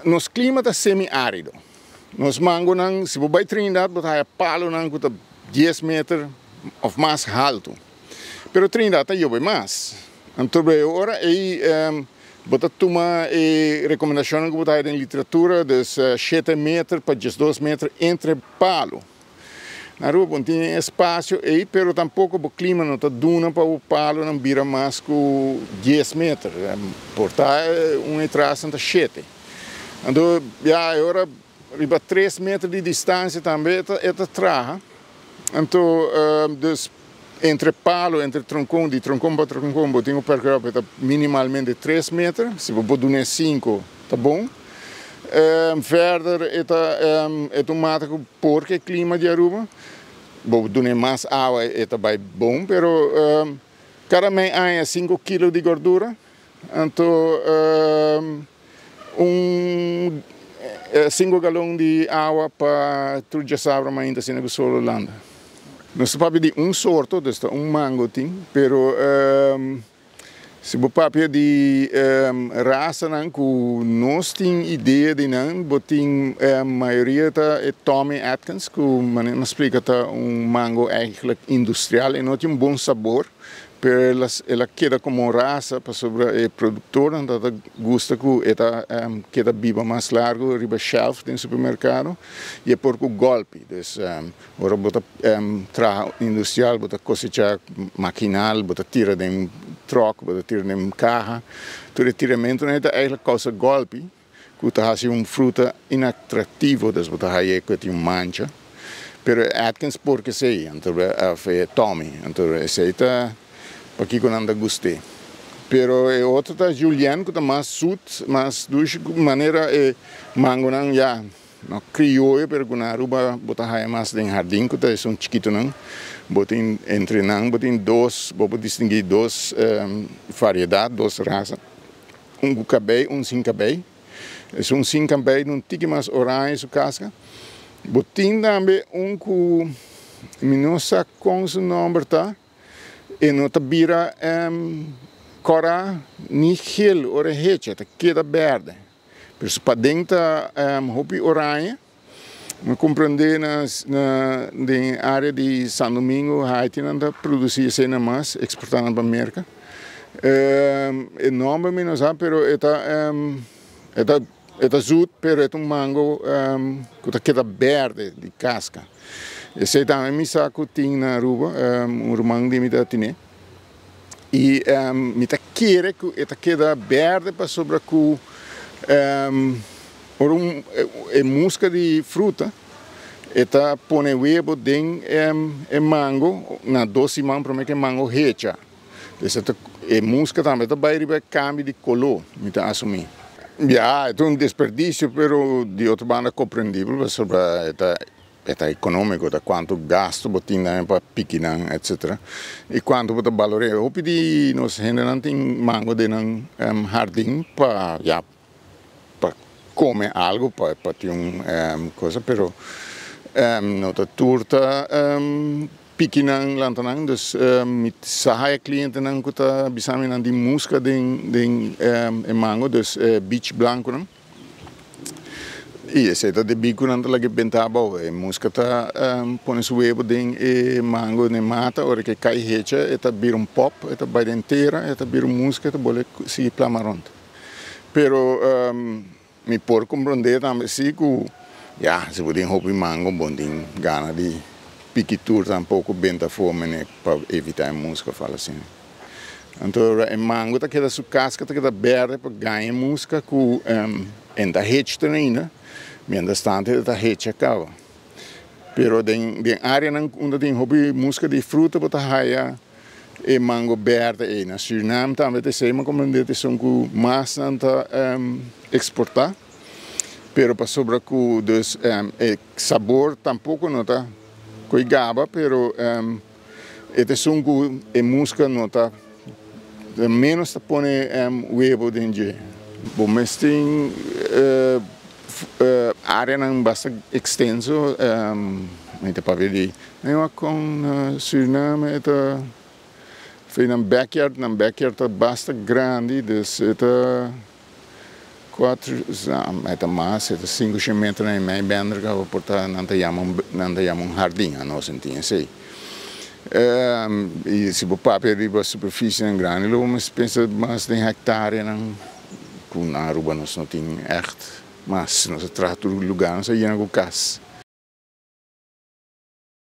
Nos clima ta semi-arido. Nos mangonan, si bo bay Trinidad, bo ta haya palonan cu ta 10 meter of mas halto. Pero Trinidad ta yobe mas. Anto ora ey bo ta tuma e recomendacionnan cu bo ta haya den literatura, dus 7 meter pa 12 meter entre palo. Na Aruba bo no tin e espacio ey, pero tampoco bo clima no ta duna pa bo palonan bira mas cu 10 meter. Por ta un e trasnan ta 7. Anto ya e ora riba 3 meter di distancia tambe e ta traha. Anto dus entre palo, entre troncon, di troncon pa troncon bo tin cu percura pa e ta minimalmente 3 meter. Si bo por duna e 5 ta bon. Verder e ta e ta un mata cu por ke clima di Aruba bo duna mas awa e ta bay bon, pero cada mei aña 5 kilo di gordura, anto un 5 galon di awa pa tur djasabra mainta asina cu sol lo landa. Nos ta papia di un sorto, dus ta un mango tin, pero si bo papia di rasanan cu nos tin idea di nan, bo tin mayoria ta e Tommy Atkins, cu manera mi a splica ta un mango eigenlijk industrial, e no tin un bon sabor, pero el a keda como rasa pasobra e productornan ta gusta cu e ta keda biba mas largo riba shelf den supermercado y e por cu golpi. Dus ora bo ta traha industrial, bo ta cosecha maquinal, bo ta tira den truck, bo ta tira den caha. Tur e tiramentonan ta eigenlijk causa golpi cu ta haci un fruta inatractivo, dus bo ta haya cu e tin un mancha. Pero Atkins por ke esey, anto of e Tommy, anto esey ta pakico nan ta guste. Pero e otro ta Julian cu ta mas zoet, mas dushi, manera e mangonan ya. No crioyo, pero cu na Aruba bo ta haya mas den jardin cu ta esun chikitonan. Bo tin entre nan, bo tin dos, bo por distingui dos variedad, dos raza. Un cu cabey, un sin cabey. Esun sin cabey ta un tiki mas oranje su casca. Bo tin tambe un cu mi no sa con su nomber ta, e no ta bira cora ni geel ora e hecha, e ta keda berde. Pero su paden ta hopi oranje. Mi comprende na den area di San Domingo, Haiti nan ta produci esena mas, exporta nan pa Merca. E nomber mi no sa, pero e ta e ta e ta zoet, pero e ta un mango cu ta keda berde di casca. Esey tambe mi sa cu tin na Aruba, un ruman di mi ta tine. Y mi ta kere cu e ta keda berde pasobra cu ora un e musca di fruta e ta pone webo den e mango na dos siman prome cu e mango hecha. Pues e ta e musca tambe ta bay riba e cambio di color, mi ta asumi. Ya, e ta un desperdicio, pero di otro banda comprendibel pasobra e ta E ta economico, ta cuanto gasto bo tin tambe pa piki nan, etcetera. Y cuanto bo ta balorea. Hopi di nos hendenan tin mango den nan hardin pa, ya, pa come algo, pa tin un cosa, pero no ta tur ta piki nan, lanta nan. Dus mi sa haya clientenan cu ta bisa mi nan tin musca den e mango, dus e beach blanconan. I esei ta debí ku nan ta laga e benta abou. E muska ta pone su webo den e mango den e mata, ora ku e kai hecha e ta bira un pòp, e ta bai den tera, e ta bira un muska, e ta bolbe sigui plama rònt. Pero mi por komprondé tambe si ku ya si bo tin hopi mango bo no tin gana di piki tur tampoko benta afó mene pa evitá e muska of algo asina. Anto e mango ta keda su casca ta keda berde pa gaña musca cu en ta hecho te ainda, mientras tanto e ta hecha caba. Pero den den areanan unda tin hopi musca di fruta bo ta haya e mango berde ey. Na Surinam tambe ta esey, mi comprende ta esun cu mas nan ta exporta, pero pasobra cu dus e sabor tampoco no ta coy gaba, pero. E ta esun ku e muska no ta menos ta pone webo den dje. Bo mes tin areanan basta ekstenso, mi ta papia di kon Suriname e ta nan backyard, nan backyard ta basta grandi, dus e ta. Cuatro, ta mas, ta 5 metro y mei bender cu por ta nan ta yama un hardin, nos no tin esey. Y si bo papia di superficie grandi, lo bo pensa mas den hectarea, cu na Aruba nos no tin echt, mas nos ta trata lugar, nos a yena cu cas.